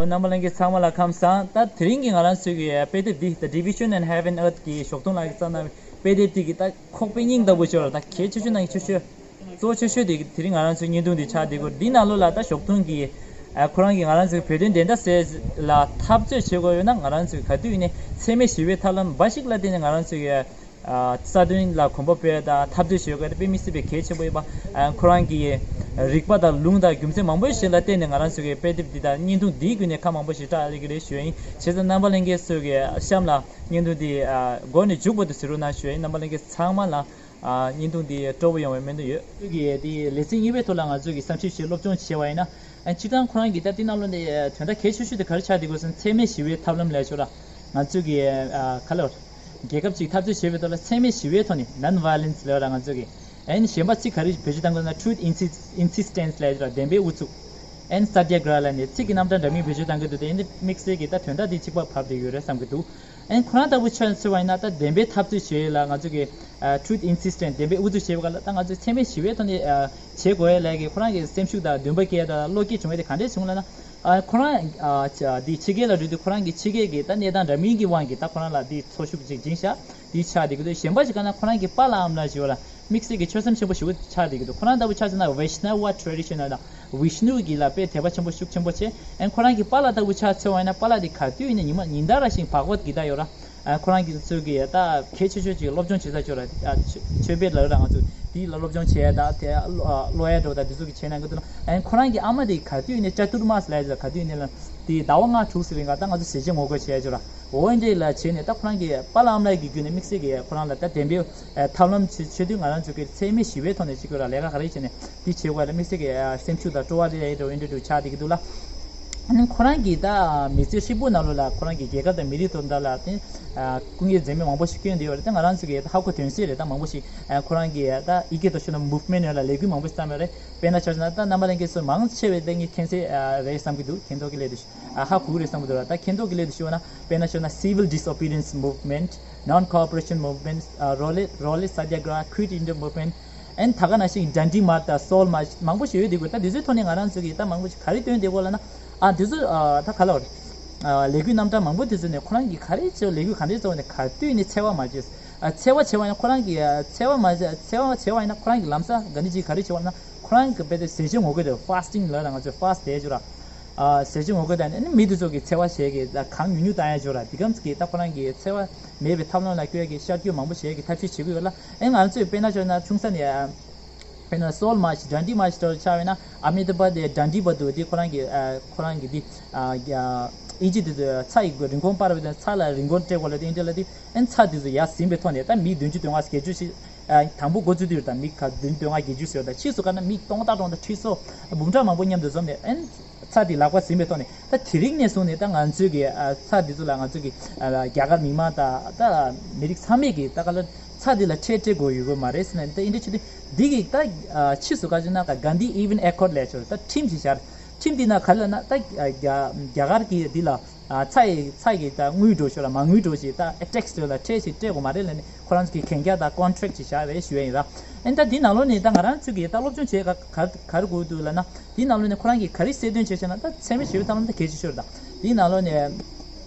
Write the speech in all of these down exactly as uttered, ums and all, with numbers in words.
རྣམ་པ་ལྷན་རྒྱས་ཚང་མ་ལ་ཁམས་བཟང་། ད་དེ་རིང་གི་ང་རང་ཚོའི་གི་དཔེ་དེབ་འདི་The Division and Heaven Earth གི་ཞོགས་དུང་ལགས་ཀྱིས་བརྩམས་གནང་བའི་དཔེ་དེབ་འདི་གི་ད་ཁོག་པའི་སྙིང་ལྟ་བུ་ཤོར་ད་གལ་ཆེ་ཤོས་ནང་གི་ཆེ་ཤོས་གཙོ་ཆེ་ཤོས་དེ་དེ་རིང་ང་རང་ཚོའི་བརྙན་ཐུང་འདི་ཆགས་བསྡད་ཀྱི་ཡོད། འདི་ནང་ལོགས་ལ་ད་ཞོགས་དུང་གི་ཨ་ཁོ་རང་གི་ང་རང་ཚོའི་བོད་དོན་བདེན་མཐའ་གསལ་ལ་འཐབ་རྩོད་བྱེད་དགོས་ཡོད་ན། ང་རང་ཚོའི་ག་དུས་ཡིན་ནའི་འཚེ་མེད་ཞི་བའི་ཐབས་ལམ་འབའ་ཞིག་ལ་བརྟེན་ནས་ང་རང་ཚོའི་ཨ་རྩ་དོན་ལ་གོམ་པ་སྤོས་དང་འཐབ་རྩོད་བྱེད་དགོས་དེ་དཔེ་མི་སྲིད་པའི་གལ་ཆེན་པོ་ཡིན་པ། ཨ་ཁོ་རང་གི་རིག་པ་དང་ལུང་དང་རྒྱུ་མཚན་མང་པོ་ཞིག་ལ་བརྟེན་ནས་ང་རང་ཚོའི་དཔེ་དེབ་འདི་དང་བརྙན་ཐུང་འདིའི་བརྒྱུད་ནས་ཁ་མང་པོ་ཞིག་བཀྲག་ལས་ཀྱི་རེད་ཞུ་ཡ་ཡིན། བྱས་ཙང་རྣམ་པ་ལྷན་རྒྱས་ཚོས་གི་གཤམ་ལ་བརྙན་ཐུང་འདི་ཨ་མགོ་ནས་མཇུག་བར་དུ་གཟིགས་རོགས་གནང་ཞུ་ཡ་ཡིན། རྣམ་པ་ལྷན་རྒྱས་ཚང་མ་ལ་ཨ་བརྙན་ཐུང་འདི་སྤྲོ་པོ་ཡོང་བའི་སྨོན་འདུན་ཡོད། ཚོས་གི་དེ་ལེ་ཚན་གཉིས་པའི་ཐོག་ལ་ང་ཚོས་གི་བསམ་ཞིབ་བྱས་སློབ་སྦྱོང་བྱས་པ་ཡིན་ན། ཨ་སྤྱིར་བཏང་ཁོ་རང་གི་ད་དེ་ནང་ལོགས་ནས་དོན་དག་གལ་ཆེ་ཤོས་དེ་ག་རེ་ཆགས་བསྡད་ཀྱི་ཡོད་ཟེར་ན། འཚེ་མེད་ཞི་བའི་ཐབས་ལམ་ལབ་ཡ་ཅིག་ཡོད་ར། ང་ཚོས་གི་ཨ་ག་ལབ་རེད། རྒྱལ་ཁབ་ཅིག་འཐབ་རྩོད་བྱེད་པའི་ཐོག་ལ་འཚེ་མེད་ཞི་བའི་ཐོག་ནས་non violence ལབ་ཡ་ར་ང་ཚོས་གི། ཨ་ནི་གཞན་པ་ཚིག་ག་རེ་བེད་སྤྱོད་བཏང་གི་ཡོད་ན། Truth Insi- Insistence ལབ་ཡ་ཅིག་ར། བདེན་པའི་ཨུ་ཚུགས། ཨ་ནི་Satyagraha ལབ་ནས་ཚིག་གི་རྣམ་གྲངས་འདྲ་མིན་བེད་སྤྱོད་བཏང་གི་འདུག་དེ་ཨ་ནི་དམིགས་བསལ་གྱི་ད་དོན་དག་དེ་གཅིག་པ་བབས་བསྡད་ཡོད་རེད་བསམ་གྱི་འདུག་ཨ་ནི་ཁོ་རང་ལྟ་བུ་ཆ་མཚོན་པ་ཡིན་ན། ད་བདེན་པའི་འཐབ་རྩོད་བྱེད་ཡ་ལ་ང་ཚོ་གི་ཨ་Truth Insistence བདེན་པའི་ཨུ་ཚུགས་བྱེད་པ་ག་ལ་ད་ང་ཚོ་འཚེ་མེད་ཞི་བའི་ཐོག་ནས་ཨ་བྱེད་དགོས་ཡ་ལ་གི་ཁོ་རང་གི་སེམས་ཤུགས་དང་འདུན་པ་སྐྱེ་ཡ་དང་བློ་སྐྱེད་བྱུང་ཡ་དེ་ག་འདྲས་བྱུང་ལབ་ན། ཨ་ཁོ་རང་ཨ་ཅ་འདི་ཕྱི་རྒྱལ་ལ་འགྲོ་དུས་ཁོ་རང་གི་ཕྱི་རྒྱལ་གི་ད་གནས་སྟངས་འདྲ་མིན་གྱི་དབང་གིས་ད་ཁོ་རང་ལ་འདི་འཚོ་ཤུགས་ཅིག་སྦྱིན་ཤག་འདི་ཆགས་བསྡད་ཀྱི་འདུག་གཞན་པ་ཞིག་ག་ན་ཁོ་རང་གི་པཱ་ལགས་ཨ་མ་ལགས་ཞིག་ཡོད་ལ། དམིགས་བསལ་གྱི་ཆོད་སེམས་ཆེན་པོ་ཞིག་ཆགས་བསྡད་ཀྱི་འདུག་ཁོ་རང་ལྟ་བུ་ཆ་མཚོན་ན་Vaishnava tradition ལ་Vishnu གི་ལ་དཔེ་དད་པ་ཆེན་པོ་ཤུགས་ཆེན་པོ་བྱས། ཨན་ཁོ་རང་གི་པཱ་ལགས་ལྟ་བུ་ཆ་མཚོན་པ་ཡིན་ན། པཱ་ལགས་དེ་ག་དུས་ཡིན་ན་ཉི་མ་ཉིན་ལྟར་ར་ཞིག་Bhagavad Gita ཡོད་ར། ཨ་ཁོ་རང་གི་ཚོས་ཀྱི་ད་གལ་ཆེ་ཤོས་ཅིག་སློབ་སྦྱོང་བྱེད་ས་ཅིག་ཡོད་ར། ཨ་ཆོས་ཆོས་དཔེ་ལ་ཡོད་ར། ང་ཚོ་དེ་ལ་སློབ་སྦྱོང་བྱས་ད་དེ་ཀློག་ཡ་འགྲོ་ད་དེ་ཚོ་གི་བྱས་གནང་གི་འདུག་ཨན་ཁོ་རང་གི་ཨ་མ་དེ་ག་དུས་ཡིན་ན་Chaturmas ལ་ཡ་ག་དུས་ཡིན་ན་ལ་དེ་ཟླ་བ་ལྔ་དྲུག་ཙམ་རིང་ག་ད་ང་ཚོ་ཟས་བཅད་ངོ་རྒོལ་བྱས་ཅིག་ཡོད་ར། འོ་འདྲས་ལ་བྱས་ནས་ད་ཁོ་རང་གི་པཱ་ལགས་ཨ་མ་ལགས་ཀྱི་བརྒྱུད་ནས་དམིགས་བསལ་གྱི་ཁོ་རང་ལ་ད་བདེན་པའི་ཨ་ཐབས་ལམ་བྱེད་བྱེད་དུས་ང་རང་ཚོ་གི་འཚེ་མེད་ཞི་བའི་ཐོག་ནས་ཅིག་གི་ར་ལས་ཀ་ག་རེ་བྱས་ནས་འདི་བྱེད་དགོས་ལ་དམིགས་བསལ་གྱི་ཨ་སེམས་ཤུགས་དང་སྤྲོ་བ་རེ་རེ་འདྲ་བོ་འདྲ་འདྲ་ཆགས་བསྡད་ཀྱི་འདུག་ལ། ཨ་ནི་ཁོ་རང་གི་ད་མི་ཚེ་ཧྲིལ་པོ་ནང་ལོགས་ལ་ཁོ་རང་གི་རྒྱལ་ཁབ་དང་མི་རིགས་དོན་དག་ལ་དེ་ཨ་སྐུ་ངལ་འཛེམས་མེད་མང་པོ་ཞིག་བསྐྱོན་བསྡད་ཡོད་རེད། ད་ང་རང་ཚོ་གི་ཧ་གོ་དོན་སྲིད་རེད། ད་མང་པོ་ཞིག་ཨ་ཁོ་རང་གི་ད་ཡི་གེ་ཏུ་ཤོད་ན་movement ཡོད་ལ་ལས་འགུལ་མང་པོ་བརྩམས་ཡོད་རེད། དཔེར་ན་ཆ་བཞག་ན་ད་རྣམ་པ་ལྷན་རྒྱས་ཚོ་མང་ཆེ་བས་ལྟ་ངན་མཁྱེན་གསལ་ཨ་རེད་བསམ་གྱི་འདུག་མཁྱེན་རྟོགས་ཀྱི་སླད་དུ། ཨ་ཧ་གོ་གི་རེད་བསམ་གྱི་འདུག་ར། ད་མཁྱེན་རྟོགས་ཀྱི་སླད་དུ་ཞུས་པ་ན། དཔེར་ན་ཞུས་ན་civil disobedience movement, non cooperation movement, ཨ་Rohli Rohli Satyagraha, Quit India movement, ཨན་ད་ག་ནང་བཞིན་Dandi March དང་Salt March མང་པོ་ཞིག་ཡོད་དེ་གོ་ད་དེ་ཚོའི་ཐོག་ནས་ང་རང་ཚོ་གིས་ད་མང་པོ་ཞིག་ག་རེ་སྟོན་བསྡད་གོ་ལབ་ན། ཨ་དེ་ཚོ་ཨ་ད་ག་ལབ་རེད། ཨ་ལས་འགུལ་རྣམ་གྲངས་མང་པོ་དེ་ཚོ་ནས་ཁོ་རང་གིས་ག་རེ་བྱེད་ལས་འགུལ་ག་འདྲས་བྱེད་ནས་ག་དུས་ནས་འཚེ་བ་མ་བྱེད། ཨ་འཚེ་བ་བྱེད་པ་ཡིན་ན་ཁོ་རང་གིས་ཨ་འཚེ་བ་མ་བྱེད་འཚེ་བ་བྱེད་པ་ཡིན་ན་ཁོ་རང་གི་ལམ་སང་ག་འདྲས་ཅིག་ག་རེ་བྱེད་པ་ཡིན་ན་ཁོ་རང་གི་དཔེ་དེ་ཟས་བཅད་ངོ་རྒོལ་དེ་fasting ལབ་ན་ང་ཚོས་fast དེ་བྱོས་ར། ཨ་ཟས་བཅད་ངོ་རྒོལ་དང་ནི་མི་དེ་ཚོ་གི་འཚེ་བ་བྱེད་ཀྱི་ད་གང་ཉུང་ཉུང་བཏང་ཡ་བྱོས་ར། དེ་གམ་གི་ད་ཁོ་རང་གི་འཚེ་བ་མེད་པའི་ཐབས་ལམ་ལ་བཀོད་ཀྱི་ཤར་བསྐྱོད་མང་པོ་བྱེད་ཀྱི་ཐབས་ཤེས་བྱེད་ཀྱི་ཡོད་ལ། ཨེ་ང་ཚོས་དཔེར་ན་བྱས་ན་ཆུང་ས་ནས་ཨ་དཔེར་ན་Salt March Dandi March དེ་ཆགས་པས་ན་ཨ་མེ་ད་བྷ་དེ་Dandi བར་དུ་དེ་ཁོ་རང་གི་ཨ་ཁོ་རང་གི་དེ་ཨ་ཨིན་ཇི་དེ་ཚོས་ཚྭ་ཡི་རིན་གོང་སྤར་བ་དེ་ཚྭ་ལ་རིན་གོང་སྤྲད་དགོས་ལ་དེ་འདྲ་ལ་དེ་ཨེ་ཚྭ་དེ་ཚོ་ཡར་ཟིན་པའི་ཐོག་ནས་ད་མི་བདུན་ཅུ་དོན་ལྔ་བརྒྱད་ཅུ་ཞིག་ཨ་དང་པོ་འགོ་བཙུགས་དུས་དང་མི་ཁ་བདུན་དོན་ལྔ་བརྒྱད་ཅུ་ཟེར་བ་དང་ཕྱིས་སུ་བཀར་ན་མི་སྟོང་ཕྲག་སྟོང་ཕྲག་ཁྲི་ཚོ་འབུམ་ཕྲག་མང་པོ་མཉམ་དུ་འཛོམས་ནས་ཨན་ཚྭ་འདི་ལག་པ་ཟིན་པའི་ཐོག་ནས་ད་དེ་རིང་ནས་བཟུང་ནས་ད་ང་ཚོས་ཀྱི་ཨ་ཚྭ་འདི་ཚོ་ལ་ང་ཚོས་ཀྱི་ཨ་རྒྱ་གར་མི་མང་དང་ད་མི་རིགས་ཚང་མས་ཀྱི་ད་ག་ལ་ཚྭ་འདི་ལ་ཁྲལ་སྤྲད་དགོས་ཡོད་དགོས་མ་རེད་ཟེར་ནས་ད་ཨིན་འདྲ་ཆུ་དུས་འདི་གི་ད་ཨ་ཕྱིས་སུ་བཀར་བྱས་ན་ད་Gandhi Even Accord ལས་ཆོག་ད་ཁྲིམས་ཤིག་བཞག་ཁྲིམས་འདི་ན་ག་ལ་ན་ད་རྒྱ་རྒྱ་གར་གྱི་འདི་ལ་ཨ་ཚྭ་ཡི་ཚྭ་གི་ད་དངུལ་འགྲོ་ཤོག་ལ་མ་དངུལ་འགྲོ་ཞིག་ད་ཨེ་ཊེག་སི་འགྲོ་ལ་ཁྲལ་ཞིག་སྤྲད་དགོས་མ་རེད་ལབ་ནས་ཁོ་རང་ཚོ་གི་གན་རྒྱ་ད་ཀོན་ཊེག་ཞིག་བཞག་རེད་ཞུ་ཡ་ཡིན་ར། ཨེ་ད་འདི་ནང་ལོགས་ནས་ད་ང་རང་ཚོ་གི་ད་སློབ་སྦྱོང་བྱེད་ག་ག་ག་རེ་དགོས་འདུག་ལབ་ན་འདི་ནང་ལོགས་ནས་ཁོ་རང་གིས་ག་རེ་གསལ་སྟོན་བྱས་བྱས་ན་ད་འཚེ་མེད་ཞི་བའི་ཐབས་ལམ་ད་གལ་ཆེ་ཤོས་རེད། ད་འདི་ནང་ལོགས་ནས་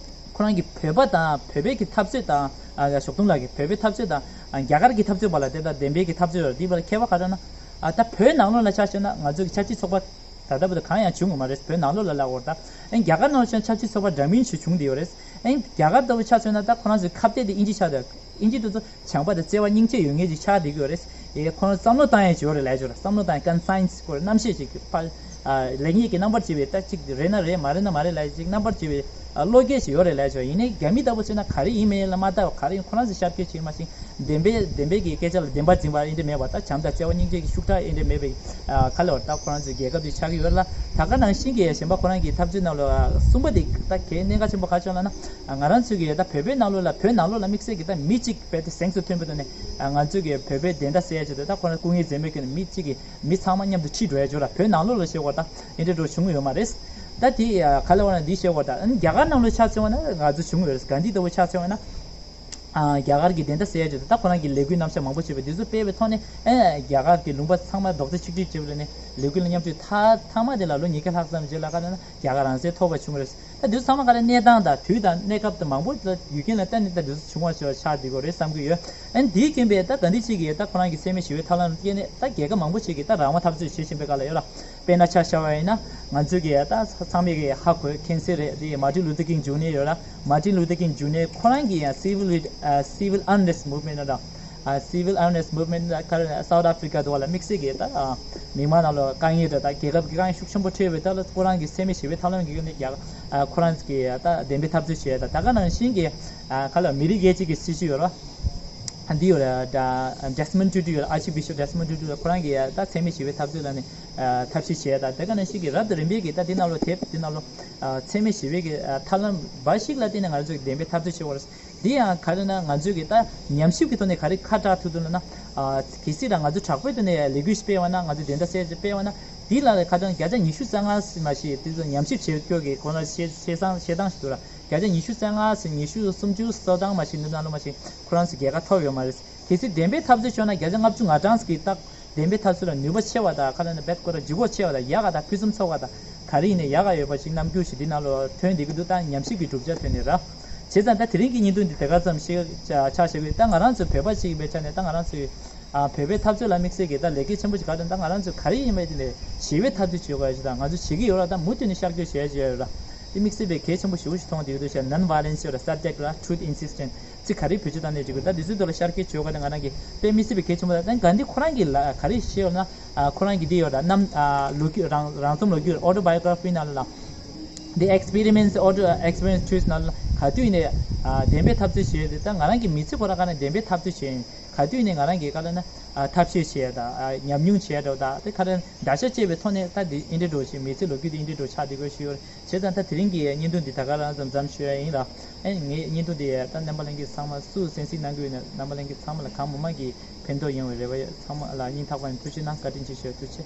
ཁོ་རང་གི་བོད་པ་དང་བོད་པའི་གི་འཐབ་རྩོད་དང་ཨ་ཞོགས་དུང་ལགས་ཀྱི་བོད་པའི་འཐབ་རྩོད་དང་ཨ་རྒྱ་གར་གྱི་འཐབ་རྩོད་བར་ལ་དེ་ད་བདེན་པའི་གི་འཐབ་རྩོད་ཡོད་རེད། འདི་བར་ཁྱད་པར་ག་རེ་ན་ཨ་ད་བོད་ནང་ལོགས་ལ་ཆ་བཞག་ན་ང་ཚོ་གི་ཆབ་སྲིད་ཚོགས་པ། ད་ལྟ་བར་དུ་གང་ཡང་བྱུང་ཡོད་མ་རེད། བོད་ནང་ལོགས་ལ་ལབ་དགོས་རེད། ད་ཨེ་རྒྱ་གར་ནང་ལ་ཆ་ཆ་ཆབ་སྲིད་ཚོགས་པ་འདྲ་མིན་ཞིག་བྱུང་བསྡད་ཡོད་རེད། ཨེ་རྒྱ་གར་ལྟ་བུ་ཆ་མཚོན་ན་ད་ཁོ་རང་ཚོའི་ཁ་གཏད་དེ་དབྱིན་ཇི་ཆགས་བསྡད། དབྱིན་ཇི་དེ་ཚོ་བྱམས་པ་དང་བརྩེ་བ་སྙིང་རྗེ་ཡོད་མཁན་ཅིག་ཆགས་བསྡད་ཀྱི་ཡོད་རེད། ཨེ་ཁོ་རང་བསམ་བློ་བཏང་ཡས་ཅིག་ཡོད་རེད་ལབ་ཀྱི་ཡོད་རེད། བསམ་བློ་བཏང་ཡས་ཀུན་སའེན་སི་སྐོར་རྣམ་ཤེས་ཅིག་ཕར་ཨ་ལེགས་ཉེས་ཀྱི་རྣམ་པར་འབྱེད་པའི་ད་ཅིག་རེད་ན་རེད་མ་རེད་ན་མ་རེད་ལབ་ཅིག་རྣམ་པར་འབྱེད་པའི་ཨ་བློ་སྐྱེད་ཅིག་ཡོད་རེད་ལབ་ཀྱི་ཡོད་རེད། ཡིན་ནའི་རྒྱ་མི་ལྟ་བུ་བྱས་ན་ག་རེ་ཡིན་མིན་ལ་མ་ལྟ་བར་ག་རེ་ཡིན་ཁོ་རང་ཚོས་ཤར་སྐྱོད་བྱེད་མ་ཤེས། བདེན་པའི་བདེན་པའི་གི་སྐད་ཆ་ལ་བདེན་པ་འཛིན་པ་ཨེ་འདྲ་མེད་པ་ད་བྱམས་དང་བརྩེ་བ་སྙིང་རྗེ་གི་ཤུགས་དྲག་ཨེ་འདྲ་མེད་པའི་ཨ་ཁ་ལོ་ད་ཁོ་རང་ཚོའི་རྒྱལ་ཁབ་དེ་ཆགས་ཀྱི་ཡོད་ལ། ད་ག་ནང་བཞིན་གྱི་གཞན་པ་ཁོ་རང་གི་འཐབ་རྩོད་ནང་ལ་གསུམ་པ་དེ་ད་གལ་གནད་འགག་ཆེན་པོ་ག་ཅིག་ལབ་ན་ང་རང་ཚོའི་གི་ད་བོད་པའི་ནང་ལོགས་ལ་བོད་ནང་ལོགས་ལ་དམིགས་བསལ་གྱི་ད་མི་གཅིག་རྦད་དེ་གཟེངས་སུ་ཐོན་པའི་ཐོག་ནས་ང་ཚོའི་གི་བོད་པའི་བདེན་མཐའ་གསལ་ཡ་ཆེད་དུ་ད་ཁོ་རང་སྐུ་ངལ་འཛེམས་མེད་ཀྱི་མི་གཅིག་གི་མི་ཚང་མ་མཉམ་དུ་ཁྲིད་འགྲོ་ཡ་ཅིག་ཡོད་ར། བོད་ནང་ལོགས་ལ་བཤད་དགོས་ད་ཨེ་འདྲ་འགྲོ་བྱུང་ཡོད་མ་རེད། ད་དེ་ག་ལ་བ་ན་འདི་བཤད་དགོས་ད་རྒྱ་གར་ནང་ལོགས་ཆ་མཚོན་པ་ན་ང་ཚོ་བྱུང་ཡོད་རེད། གྷན་དྷི་ལྟ་བུ་ཆ་མཚོན་པ་ན། ཨ་རྒྱ་གར་གྱི་བདེན་མཐའ་གསལ་ཡ་ཆེད་དུ་ད་ཁོ་རང་གི་ལས་འགུལ་རྣམ་གཞག་མང་པོ་བྱས་པ་འདི་ཚོ་སྤེལ་བའི་ཐོག་ནས་ཨེ་རྒྱ་གར་གྱི་ལུང་པ་ཚང་མ་རྡོག་རྩ་ཆིག་སྒྲིལ་བྱས་པ་ནས་ལས་འགུལ་ལ་མཉམ་ཞུགས་མཐའ་མཐའ་མ་དེ་ལ་ལོ་ཉིས་བརྒྱ་ལྷག་ཙམ་རྗེས་ལ་ག་ལ་ན་རྒྱ་གར་རང་བཙན་ཐོབ་པ་བྱུང་རེད། ད་དེ་ཚོ་ཚང་མ་ག་རེ་གནས་སྟངས་དང་དུས་དང་གནས་སྐབས་དང་མང་པོ་ལ་ཡུལ་རྐྱེན་ལ་བལྟས་ནས་ད་དེ་ཚོ་བྱུང་བ་ཆགས་བསྡད་ཀྱི་རེད་བསམ་གྱི་ཡོད། ཨ་ནི་དེའི་རྐྱེན་པས་ད་ད་འདི་ཅིག་གིས་ད་ཁོ་རང་གི་འཚེ་མེད་ཞི་བའི་ཐབས་ལམ་སྐྱེས་ནས་ད་རྒྱལ་ཁབ་མང་པོ་ཅིག་གིས་ད་རང་དབང་འཐབ་རྩོད་བྱེད་བཞིན་པའི་སྐབས་ལ་ཡོད་ར། དཔེར་ན་ཆ་བཞག་པ་ཡིན་ན་ང་ཚོས་ཀྱིས་ད་ཚང་མས་ཀྱིས་ཧ་གོ་མཁྱེན་གསལ་རེད། དེ་Martin Luther King Junior ཡོད་ར། Martin Luther King Junior ཁོ་རང་གིས་ཡང་civil lit- ཨ་civil unrest movement ལ་ཨ་civil unrest movement ལ་ག་རེ་South Africa དུ་བ་ལ་དམིགས་བསལ་གྱིས་ད་ཨ་མི་མང་ནང་ལ་དཀའ་ངལ་དང་ད་རྒྱལ་ཁབ་ཀྱི་དཀའ་ངལ་ཤུགས་ཆེན་པོ་འཕྲད་པའི་ཐོག་ལ་ཁོ་རང་གིས་འཚེ་མེད་ཞི་བའི་ཐབས་ལམ་གྱི་སྒོ་ནས་རྒྱ་ཨ་ཁོ་རང་གིས་ད་བདེན་པའི་འཐབ་རྩོད་བྱས། ད་ད་ག་ནང་བཞིན་གྱི་ཨ་ག་ལ་མི་རིགས་སྒེར་གཅིག་གི་སྲིད་བྱུས་ཡོད་ར། འདི་ཡོད་ར། ད་Desmond Tutu ཡོད་ར། Archbishop Desmond Tutu ལ་ཁོ་རང་གིས་ད་འཚེ་མེད་ཞི་བའི་འཐབ་རྩོད་ལ་ནི་ཨ་ཐབས་ཤེས་བྱས། ད་དེ་ག་ནང་བཞིན་གྱི་རབ་དང་རིམ་པས་ཀྱི་ད་འདི་ནང་ལོ་དེབ་འདི་ནང་ལོ་ཨ་འཚེ་མེད་ཞི་བའི་གི་ཨ་ཐབས་ལམ་འབའ་ཞིག་ལ་བརྟེན་ནས་ང་ཚོས་བདེན་པའི་འཐབ་རྩོད་བྱེད་དགོས་རེད། འདི་ཡང་ག་རེ་ན་ང་ཚོས་ཀྱི་ད་ཉམས་ཞིབ་ཀྱི་ཐོག་ནས་ག་རེ་ཁ་གྲག་ཐུབ་ཐུབ་ལབ་ན། ཨ་གལ་སྲིད་ད་ང་ཚོ་དྲག་པོའི་ཐོག་ནས་ལས་འགུལ་ཞིག་སྤེལ་བ་ན། ང་ཚོ་བདེན་མཐའ་གསལ་བྱེད་སྤེལ་བ་ན། འདི་ལ་ཁ་སང་བརྒྱ་ཆ་ཉི་ཤུ་རྩ་ལྔ་ཟིན་མ་ཞིག་དེ་ཚོ་ཉམས་ཞིབ་བྱེད་སྐྱོར་གྱི་ཁོ་ན་བཤད་བཤད་སྟངས་བཤད་སྟངས་ཤིག་འདུག་ལ། བརྒྱ་ཆ་ཉི་ཤུ་རྩ་ལྔ་ཟིན་ཉི་ཤུ་སུམ་ཅུ་སོ་གྲངས་མ་ཞིག་འདི་ནང་ལོ་མ་ཞིག་ཁོ་རང་ཚོ་རྒྱལ་ཁ་ཐོབ་ཡོད་མ་རེད། གལ་སྲིད་བདེན་པའི་འཐབ་རྩོད་བྱུང་ན་བརྒྱ་ཆ་ལྔ་བཅུ་ང་གྲངས་ཀྱིས་ད་བདེན་པའི་འཐབ་རྩོད་ལ་ནུས་པ་ཆེ་བ་དང་། ཁ་ལ་ནི་བེད་ཀོ་ར་ལྗིད་ཁོག་ཆེ་བ་དང་། ཡག་ག་དང་ཕུན་སུམ་ཚོགས་པ་དང་ག་རེ་ཡིན་ནའི་ཡག་ག་ཡོད་པ་ཞིག་རྣམ་འགྱུར་ཞིག་འདི་ནང་ལོ་ཐོན་བསྡད་ཀྱི་འདུག་ད་ཉམས་ཞིབ་ཀྱི་གྲུབ་ཆ་ཐོན་ནས་ར། བྱས་ཙང་ད་དེ་རིང་གི་བརྙན་ཐུང་འདི་དེ་ག་ཙམ་ཞིག་ཆ་ཆ་བཞག་གི། ད་ང་རང་ཚོ་བོད་པ་ཞིག་ཡིན་པའི་ཆ་ནས་ད་ང་རང་ཚོའི་ཨ་བོད་པའི་འཐབ་རྩོད་ལ་དམིགས་བསལ་གྱི་ད་ལེགས་སྐྱེས་ཆེན་པོ་ཞིག་ག་རེ། ད་ང་རང་ཚོ་ག་རེ་ཡིན་པའི་དེ་ལས་ཞི་བའི་འཐབ་རྩོད་བྱེད་དགོས་ཡ་ཞིག་དང་། ང་ཚོ་བྱེད་ཀྱི་ཡོད་ར། ད་མུ་མཐུད་ནས་ཤར་བསྐྱོད་བྱེད་ཡ་ཞིག་ཡོད་ར། དེ་དམིགས་བསལ་བའི་གལ་ཆེན་པོ་ཞེ་པོ་ཞིག་མཐོང་བསྡད་ཀྱི་འདུག་ཤག Non-violence ཡོད་ར། Subject ར། Truth insistent ཅིག་ག་རེ་བེད་སྤྱོད་བཏང་ནས་འགྲིག་གི། ད་འདི་ཚོའི་ཐོག་ལ་ཤར་བསྐྱོད་བྱེད་དགོས་ཀྱི་ད་ང་རང་གི་དཔེ་མི་སྲིད་པའི་གལ་ཆེན་པོ། ད་གྷན་དྷི་ཁོ་རང་གིས་ལ་ག་རེ་བཤད་ཡོད་ན། ཨ་ཁོ་རང་གི་འདི་ཡོད་ར། རྣམ་ཨ་ལོ་རྒྱུས་རང་རང་རྩོམ་ལོ་རྒྱུས་Autobiography ནང་ལ་ལ། The Experiments, Auto- Experiments Choice ནང་ལ་ག་དུས་ཡིན་ནའི་ཨ་བདེན་པའི་འཐབ་རྩོད་བྱེད་ཡོད་དེ། ད་ང་རང་གི་མི་ཚེ་ཁོ་རང་ག་ནས་བདེན་པའི་འཐབ་རྩོད་བྱེད་ཡིན། ག་དུས་ནས་ང་རང་གིས་ག་ལ་ན་ཨ་ཐབས་ཤེས་བྱས་དང་། ཨ་ཉམས་མྱོང་བྱས་འགྲོ་དང་། དེ་ག་རེ་འདྲ་ཆ་བཅས་པའི་ཐོག་ནས་ད་འདི་ཨིན་དྲི་འགྲོ་ཞིག་མི་ཚེ་ལོ་རྒྱུས་དེ་ཨིན་དྲི་འགྲོ་ཆགས་བསྡད་དགོས་ཞུ་ཡོད། བྱས་ཙང་ད་དེ་རིང་གི་བརྙན་ཐུང་འདི་ད་ག་རང་ཙམ་ཙམ་ཞུ་ཡ་ཡིན་ལ། ཨེ་ངའི་བརྙན་ཐུང་འདི་ད་རྣམ་པ་ལྷན་རྒྱས་ཚང་མ་སུ་གསན་གཟིགས་གནང་གི་ཡོད་ན། རྣམ་པ་ལྷན་རྒྱས་ཚང་མ་ལ་གང་མང་མང་གིས་ཕན་ཐོགས་ཡོང་བའི་རེ་བ་ཡོད། ཚང་མ་ལ་སྙིང་ཐག་པ་ནས་ཐུགས་རྗེ་གནང་། བཀའ་དྲིན་ཆེ་ཞུ། ཐུགས་རྗེ་ཆེ།